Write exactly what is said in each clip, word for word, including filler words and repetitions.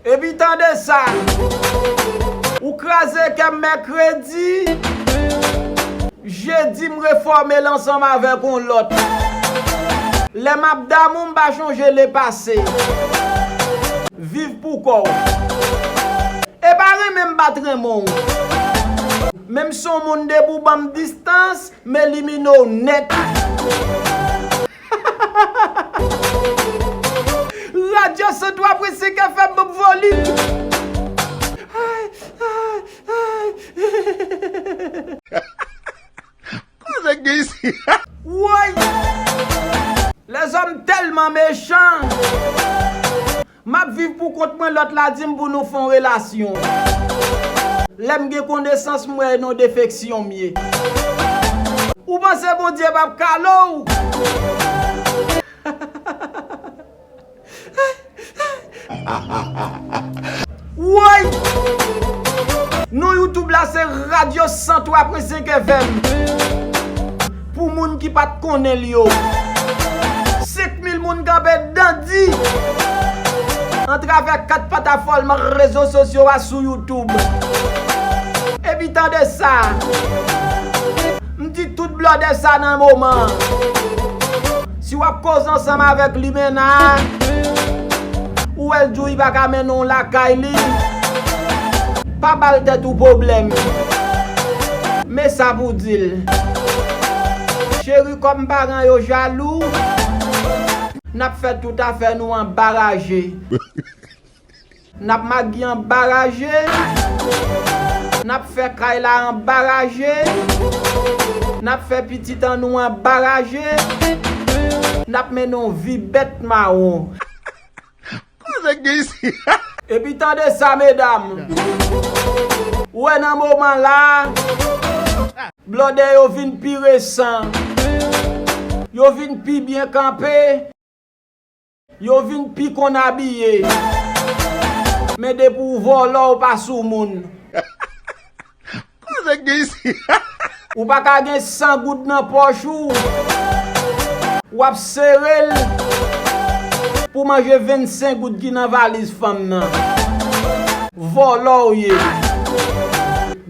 Epi tande sa, ou kraze kè m mèkredi, jedi m refòme l ansanm avèk yon lòt. Lè m ap damou m pa chonje lepase. Viv pou kò w. E pa renmen m pa t renmen w. Menm si yon moun depi w ban m distans, m elimine w nèt. Radyo san twa pwen senk F M, ban m volim. Ay, ay, ay. Koze gen isi? Woy! Lèzòm tèlman mechan. M ap viv pou kont mwen, lòt la di m pou nou fè yon relasyon. Lè m gen konesans m wè e non defeksyon m ye. Ou panse Bondye p ap kale w? Woy! Non YouTube la se Radyo san twa pwen senk F M. Pou moun ki pa t konnen l yo. Senk mil moun kanpe dandi atravè kat patafòm rezo sosyo a sou YouTube. Epi tande sa, m di tout blòdè sa nan moman an. Si w ap koze ansanm avèk limena, ou wè l di w li pa ka mennen w lakay li, pa ba l tèt ou pwoblèm. Men sa pou di l. Cheri, kòm paran yo jalou, n ap fè tout afè nou anbaraje. N ap magi anbaraje. N ap fè kay la anbaraje. N ap fè pitit an nou anbaraje. N ap mennen yon vi bèt mawon. Koze gen isi? Epi tande sa, medam. Ou wè nan moman la, blòdè yo vin pi resan. Yo vin pi byen kanpe. Yo vin pi konn abiye. Men depi w vòlò, w pa sou moun. Koze gen isi? Ou pa ka gen san goud nan pòch ou. W ap sere l pou manje vennsenk goud ki nan valiz fanm nan. Vòlò w ye.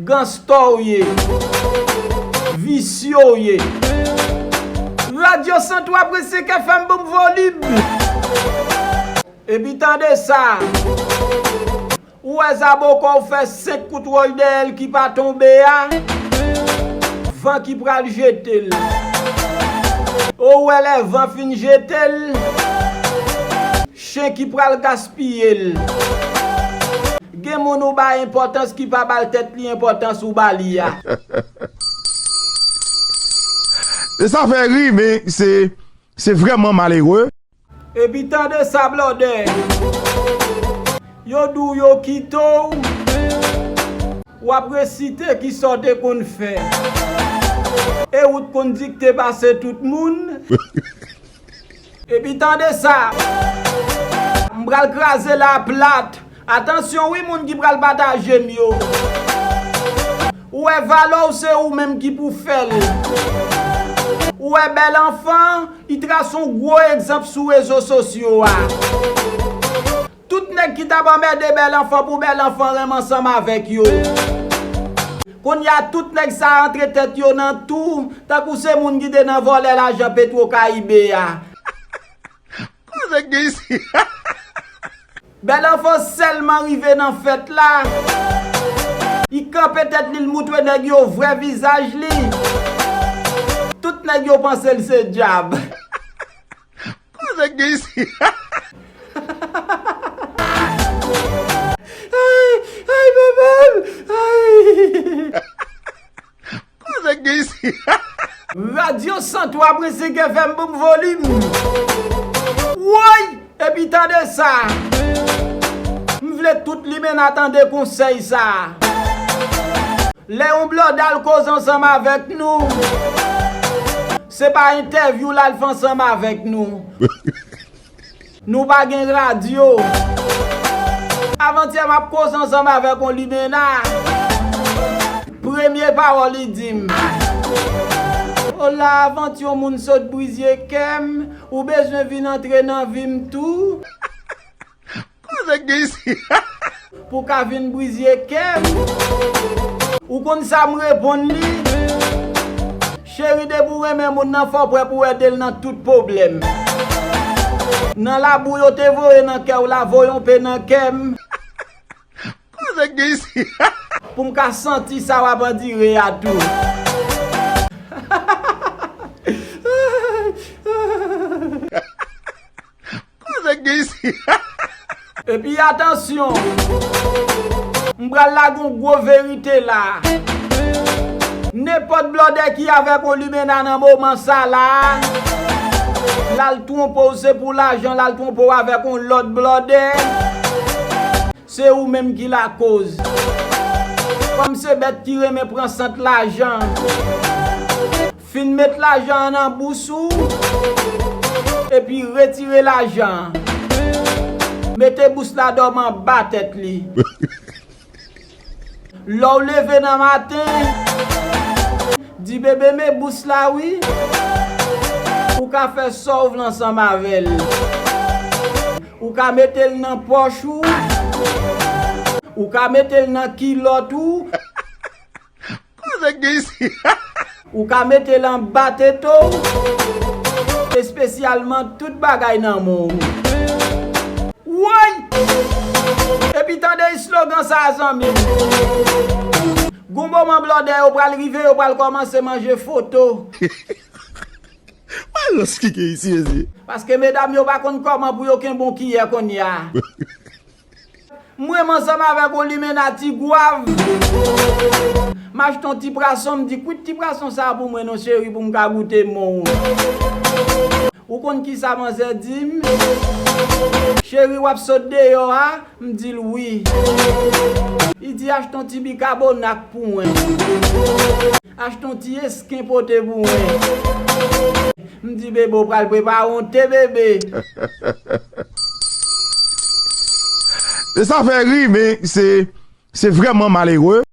Ganstè w ye. Visye w ye. Radyo san twa pwen senk F M, ban m volim. Epi tande sa. Ou wè zabokò w fè senk kout wòch dèyè l ki pa tonbe a? Van ki pral jete l. Ou wè lè van fin jete l, chen ki pral gaspiye l. Gen moun ou bay enpòtans ki pa ba l tèt li enpòtans ou ba li a. E sa fè ri, men se, se vrèman malere. Epi tande sa, blòdè. Yo di w yo kite w, w ap resite kisa w te konn fè. E ou t konn dikte pase tout moun. Epi tande sa. M pral kraze la plat. Atansyon wi, moun ki pral pataje m yo. Ou wè valè w, se ou menm ki pou fè l. Ou wè bèl anfan, li trase yon gwo egzanp sou rezo sosyo a. Tout nèg ki t ap anmède bèl anfan pou bèl anfan renmen ansanm avèk yo. Kounye a, tout nèg sa a antre tèt yo nan tou, tankou se moun ki te nan vòlè lajan Petwo Kayibe a. Koze gen isi? Bèl anfan sèlman rive nan fèt la, li kanpe tèt li, l moutre nèg yo vrè vizaj li. Tout nèg yo panse l se dyab. Koze gen isi? Ay, ay, papa m, ay. Koze gen isi? Radyo san twa pwen senk F M, ban m volim. Woy! Epi tande sa. M vle tout limena tande konsèy sa. Lè yon blòdè al koze ansanm avèk nou, se pa entèvyou l al fè ansanm avèk nou. Nou pa gen radyo. Avantyè m ap koze ansanm avèk yon limena. Premye pawòl li di m, "Ola, avantyè yon moun sot brizye kè m, ou bezwen vin antre nan vi m tou?" Nèg gen isi. Pou ka vin brize kè m. Ou konn sa m reponn li? Cheri, depi w renmen moun nan, fò w prè pou w ede l nan tout pwoblèm. Nan labou yo te voye nan kè w la, voye yon pe nan kè m. Koze k gen isi? Pou m ka santi sa w ap andire a tou. Koze k gen isi? Epi atansyon, m pral lage yon gwo verite la. Nenpòt blòdè ki avèk yon limena nan moman sa la, l al twonpe w, se pou lajan l al twonpe w avèk yon lòt blòdè. Se ou menm ki lakoz. Kòm se bèt ki renmen pran sant lajan, fin met lajan an nan bous ou, epi retire lajan an. Mete bous la dòmi anba tèt li. Lè w leve nan maten, di bebe men bous la wi. Ou ka fè sa w vle ansanm avè l. Ou ka mete l nan pòch ou. Ou ka mete l nan kilòt ou. Koze k gen isi? Ou ka mete l anba tete w. Espesyalman tout bagay nan men w. Woy! Epi tande slogan sa a, zanmi m. Gon moman blòdè yo pral rive, yo pral kòmanse manje foto. Malòs ki gen isi, mezye. Paske medam yo pa konn kòman pou yo kenbe yon kiyè kounye a. M renmen ansanm avèk yon limena ti gwav. M achte yon ti prason, m di, kwit ti prason sa a pou mwen non, cheri, pou m ka goute men w. Ou konn kisa manzè di m? Cheri, w ap sot deyò a? M di l wi. Li di, achte yon ti bikabonat pou mwen. Achte yon ti esken pote pou mwen. M di, bebe, w pral prepare yon te, bebe. E sa fè ri, men se, se vrèman malere.